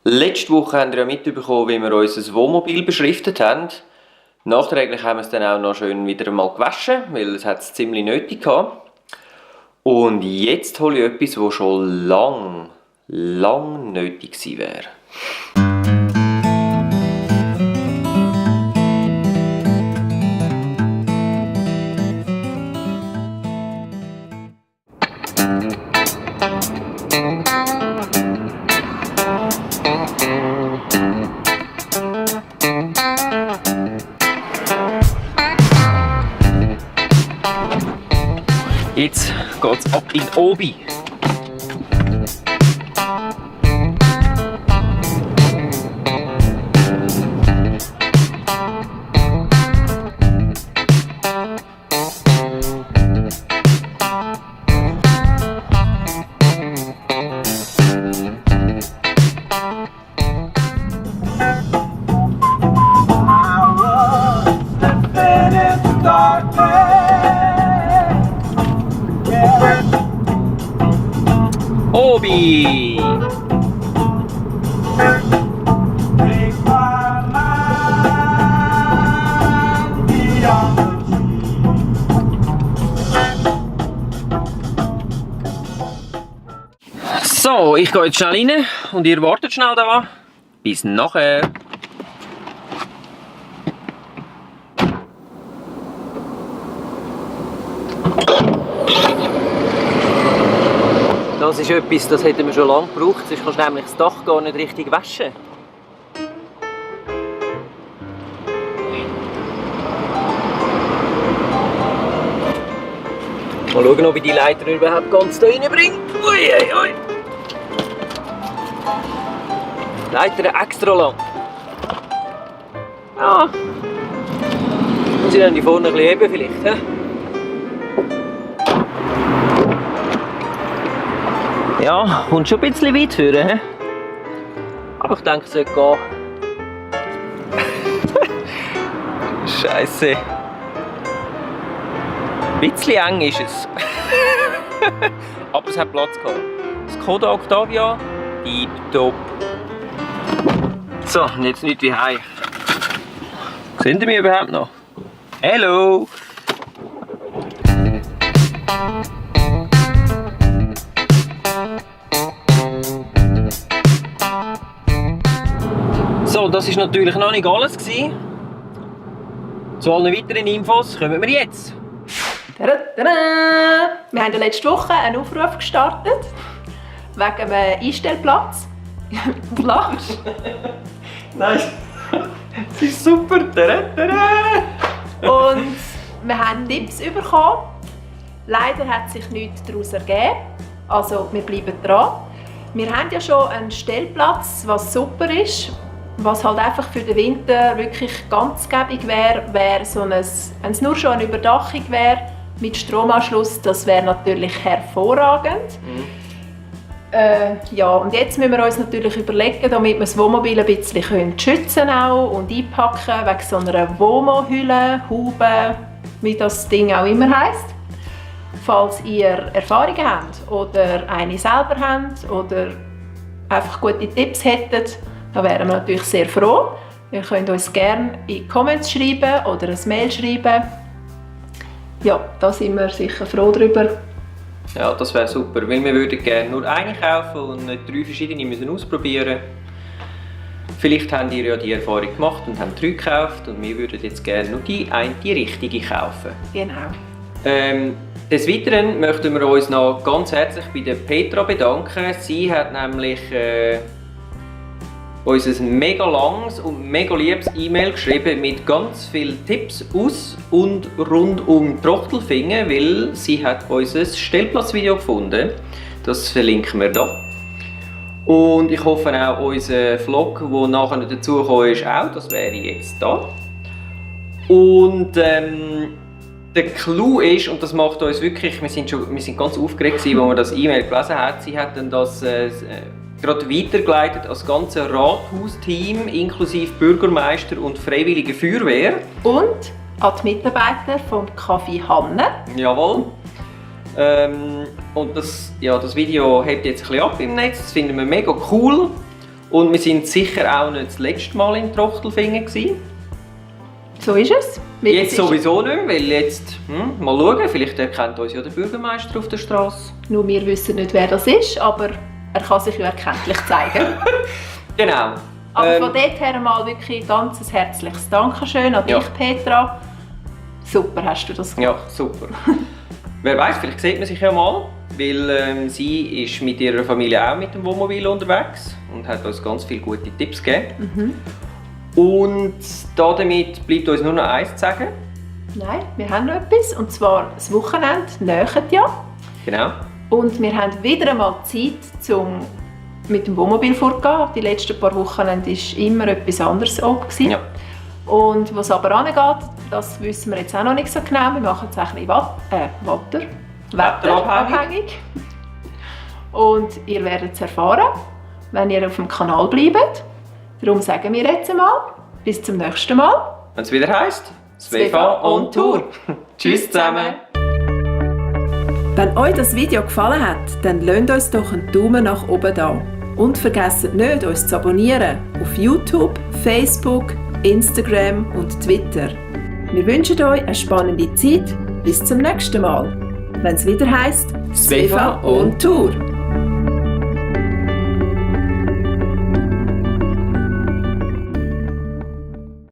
Letzte Woche habt ihr ja mitbekommen, wie wir unser Wohnmobil beschriftet haben. Nachträglich haben wir es dann auch noch schön wieder einmal gewaschen, weil es hat ziemlich nötig gehabt. Und jetzt hole ich etwas, das schon lang nötig gewesen wäre. Jetzt geht's ab in die Obi. Obi! So, ich gehe jetzt schnell rein und ihr wartet schnell da. Bis nachher. Das ist etwas, das hätten wir schon lange gebraucht, sonst kannst du nämlich das Dach gar nicht richtig waschen. Mal schauen, ob ich die Leiter überhaupt ganz da reinbringe. Ui, ui, ui. Leiter extra lang. Ja. Muss ich dann die vorne ein bisschen heben vielleicht. He? Ja, kommt schon ein bisschen weit führen, he? Aber ich denke, es sollte gehen. Scheisse. Ein bisschen eng ist es. Aber es hat Platz gehabt. Das Skoda Octavia, tipptopp. So, und jetzt nicht wie heim. Seht ihr mich überhaupt noch? Hallo! So, das war natürlich noch nicht alles gewesen. Zu allen weiteren Infos kommen wir jetzt. Tada, tada. Wir haben letzte Woche einen Aufruf gestartet wegen einem Einstellplatz. Du lachst. Nein, das ist super. Tada, tada. Und wir haben Tipps bekommen. Leider hat sich nichts daraus ergeben. Also wir bleiben dran. Wir haben ja schon einen Stellplatz, was super ist. Was halt einfach für den Winter wirklich ganz gäbig wäre so wenn es nur schon eine Überdachung wäre mit Stromanschluss, das wäre natürlich hervorragend. Ja, und jetzt müssen wir uns natürlich überlegen, damit wir das Wohnmobil ein bisschen schützen auch und einpacken wegen so einer Womo-Hülle, Haube, wie das Ding auch immer heisst. Falls ihr Erfahrungen habt oder eine selber habt oder einfach gute Tipps hättet, da wären wir natürlich sehr froh. Ihr könnt uns gerne in die Comments schreiben oder ein Mail schreiben. Ja, da sind wir sicher froh drüber. Ja, das wäre super, weil wir würden gerne nur eine kaufen und nicht 3 verschiedene müssen ausprobieren. Vielleicht habt ihr ja die Erfahrung gemacht und habt 3 gekauft und wir würden jetzt gerne nur die richtige kaufen. Genau. Des Weiteren möchten wir uns noch ganz herzlich bei der Petra bedanken. Sie hat nämlich uns ein mega langes und mega liebes E-Mail geschrieben mit ganz vielen Tipps aus und rund um Trochtelfingen, weil sie hat unser Stellplatzvideo gefunden. Das verlinken wir da. Und ich hoffe auch unser Vlog, der nachher noch dazugekommen ist, auch. Das wäre jetzt da. Und der Clou ist, und das macht uns wirklich, wir sind ganz aufgeregt gewesen, als wir das E-Mail gelesen haben. Sie hat dann das gerade weitergeleitet als ganze Rathausteam, inklusive Bürgermeister und Freiwillige Feuerwehr. Und an die Mitarbeiter vom Café Hanne. Jawohl. Und das Video hebt jetzt ein bisschen ab im Netz, das finden wir mega cool. Und wir sind sicher auch nicht das letzte Mal in Trochtelfingen gewesen. So ist es. Jetzt sowieso nicht mehr, weil jetzt, mal schauen, vielleicht erkennt uns ja der Bürgermeister auf der Straße. Nur wir wissen nicht, wer das ist, aber er kann sich ja erkenntlich zeigen. Genau. Aber von dort her mal wirklich ganz ein herzliches Dankeschön an dich, Petra. Super hast du das gemacht. Ja, super. Wer weiß, vielleicht sieht man sich ja mal, weil sie ist mit ihrer Familie auch mit dem Wohnmobil unterwegs und hat uns ganz viele gute Tipps gegeben. Und damit bleibt uns nur noch eins zu sagen. Nein, wir haben noch etwas, und zwar das Wochenende nähert ja. Genau. Und wir haben wieder einmal Zeit, um mit dem Wohnmobil vorzugehen. Die letzten paar Wochen war immer etwas anderes oben. Ja. Und was aber angeht, das wissen wir jetzt auch noch nicht so genau. Wir machen es ein bisschen wetterabhängig. Und ihr werdet es erfahren, wenn ihr auf dem Kanal bleibt. Darum sagen wir jetzt einmal, bis zum nächsten Mal. Wenn es wieder heisst, Svefa on Tour. Tschüss zusammen. Wenn euch das Video gefallen hat, dann lasst uns doch einen Daumen nach oben da. Und vergesst nicht, uns zu abonnieren auf YouTube, Facebook, Instagram und Twitter. Wir wünschen euch eine spannende Zeit. Bis zum nächsten Mal, wenn es wieder heisst, Svefa on Tour.